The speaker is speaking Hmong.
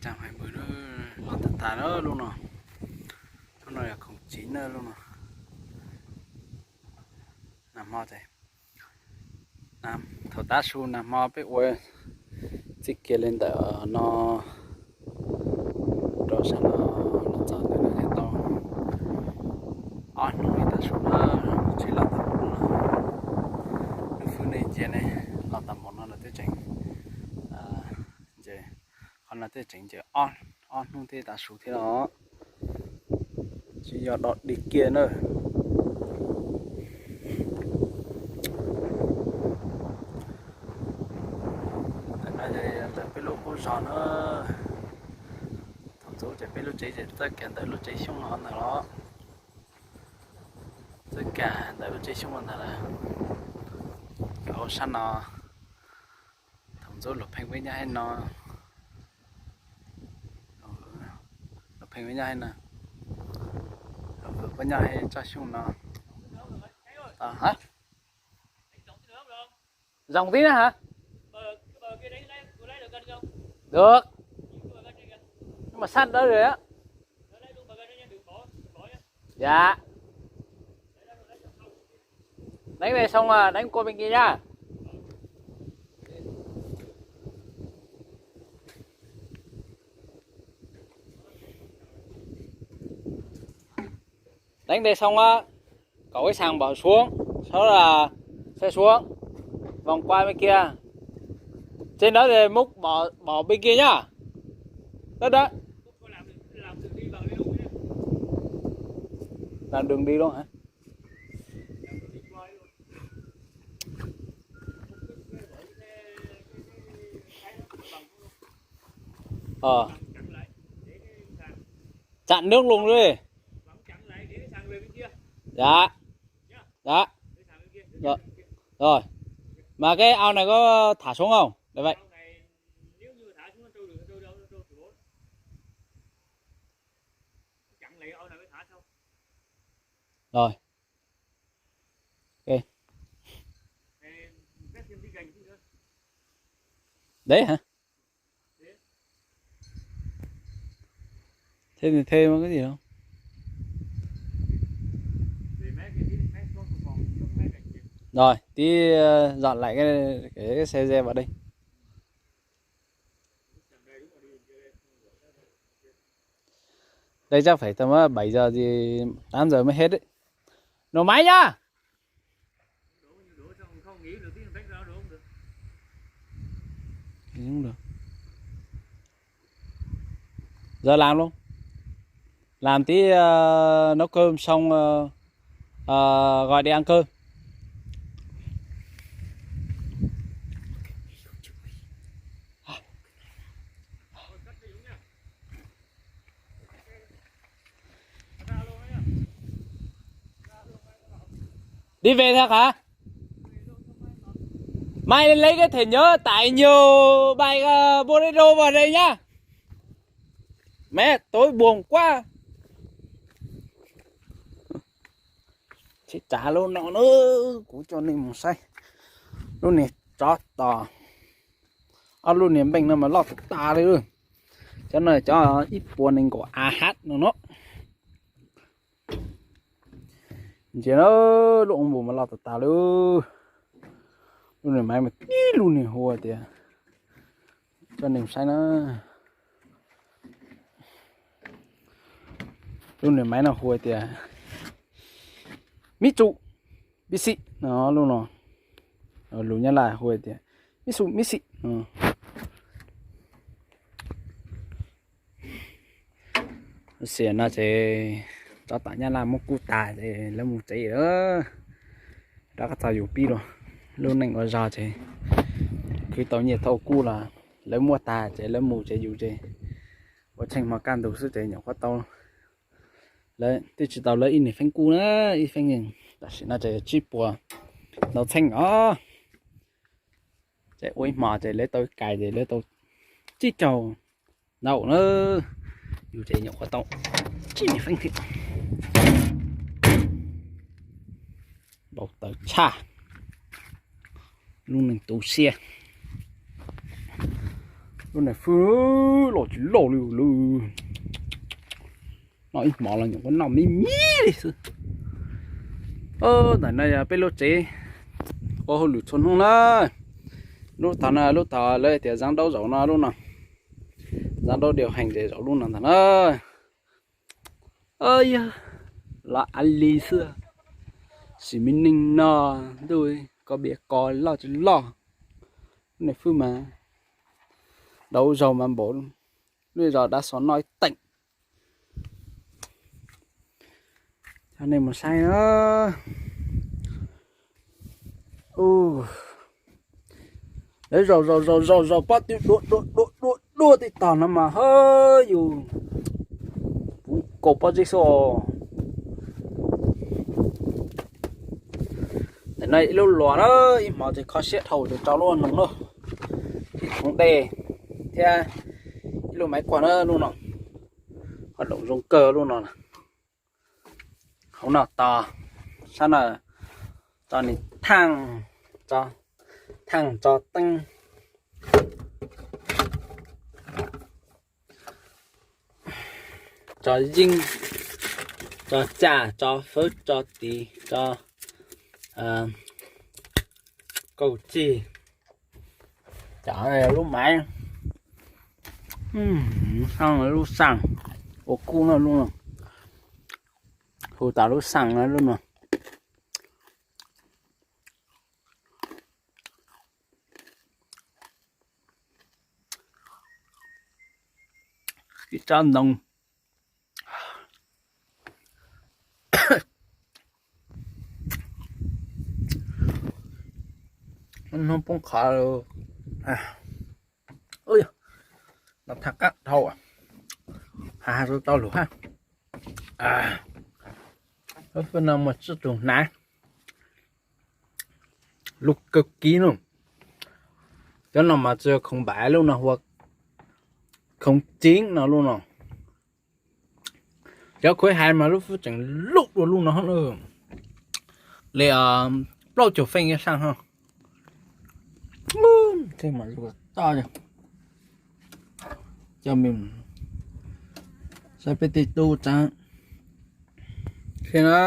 Tsaam hais npws na, los tag tag na lub no. Lub no yog khoom tsiv na lub no. Nag hmo ces, thaum tav su nag hmo peb ua txij kiag li ntawm no rau sab no los txog ntawm no tau ob hnub li tav su na, tsis los tau hnub no. Lub fwb nej ntsia ne, los tau npaum no lawm twb tseem, ces qhov no twb tseem ces ob hnub thiab tav su thiab os. Tsis yog dog dig kiag na. Ntawm no ces ntawm peb lub qub zos na. Thaum ntxov ces peb lub tsev ces txawb kiag ntawm lub tsev xyoob no ntag los. Txawb kiag ntawm lub tsev xyoob no ntag lawm. Rau sab no, thaum ntxov luag pheej peb nyob hauv no. Luag pheej peb nyob hauv no. Luag pheej peb nyob hauv tsob xyoob no. Rộng tí nữa hả? Được. Nhưng mà sắt đó rồi á. Dạ. Đánh này xong là đánh qua bên kia nha. Đánh đây xong á, cậu cái sàn bỏ xuống, sau đó là xe xuống, vòng qua bên kia. Trên đó thì múc bỏ, bỏ bên kia nhá. Đó đó. Làm đường đi luôn hả? Ờ. Chặn nước luôn đi. Dạ. Dạ. Rồi. Rồi. Mà cái ao này có thả xuống không? Để vậy. Rồi. Ok. Đấy hả? Thêm thì thêm có gì đâu. Rồi, tí ờ, dọn lại cái, cái xe re vào đây. Đây chắc phải tầm ờ, bảy giờ gì, tám giờ mới hết đấy. Nổ máy nhá. Không được. Giờ làm luôn. Làm tí ờ, nấu cơm xong ờ, ờ, gọi đi ăn cơm. Đi về thật hả? Mai lên lấy cái thẻ nhớ tải nhiều bài ờ, Bolero vào đây nhá. Mẹ, tối buồn quá. Tsis tsav lub no na, kuv coj nej mus saib lub niag tsov tom, ob lub niag npeej no mas loj tas tas li. Cov no cov ib puas nees nkaum a hab no no. Ntsia na, lub oob npus mas loj tas tas li. Lub niag maiv mas tib lub niag hu tias, coj nej saib na. Lub niag maiv no hu tias mib tsu, mib xim no, lub no lus Nyab Laj hu tias mib xu mib xim. Xiam no ces tsov tom Nyab Laj muab kuj tas ces lawv mus tsev lawm. Rov qab txog yus pib dua, lub neej ua zog ces khwv tau nyiaj tau kub los lawv muab tag ces lawv mus ces yus ces ua tsheej hmo kaj ntug xwb ces nyuam qhuav tau, lawv twb tsis tau lawv ib niag feeb kub na, ib feeb, tam sim no ces tsib puas ntau txheej os. Ces ua ib hmo ces lawv tau kais ces lawv tau tsib caug ntau na, yus ces nyuam qhuav tau tsib niag feeb thiab. Npau taws tshaj, lub neej tu siab. Lub niam fwj loj tsis loj li lawm. Noj ib hmo los nyuam qhuav noj me me li xwb. Ntawm no yog peb lub tsev ua hauj lwm txhua hnub na. Lub tog no lub tog lawv tias Giám đốc zaum no lub no. Giám đốc điều hành ces zaum lub no ntag na. Yog los a li xwb. Sim me neeg no ntuj, koj piav kos loj tsis loj. Niam fwj mas dauv zaug mas npaum lub zos Dab Xov Noj ib teem. Coj nej mus saib na. Lawv zaum zaum zaum zaum zaum pob twg dua dua dua dua dua tib tog no mas hawb yus puv kaus pob zeb xwb os. Ntawm no ib lub luas na, ib hmo ces kho siab dhau ces tso lub noog na, ib khoov dej thiab ib lub maiv kuag na lub no. Ho doom zoo kawg lub no. Hauv no tos, sab no tso niag thaaj, tso thaaj tso teeb, tso yeeb, tso caj, tso fawb, tso tiv, tso kaum cig. Cov lub maiv, lub xaaj ua kub no lub no, hu tas lub xaaj no lub no. Ib tsob ntoo. Hnub poob qhov, no thaj qab dhau, has has tau lug hab. Lub fwj no mas tsib tug hnav, lub kawg kiv no. Cov no mas tsis yog khoov npaim lub no, hu ua khoov civ no lub no. Cov khuv hais mas lub fwj tseem luj dua lub no li plaub caug feem ib xaaj ho. Tej mas zuj toj, coj me saib peb tej tub tsav.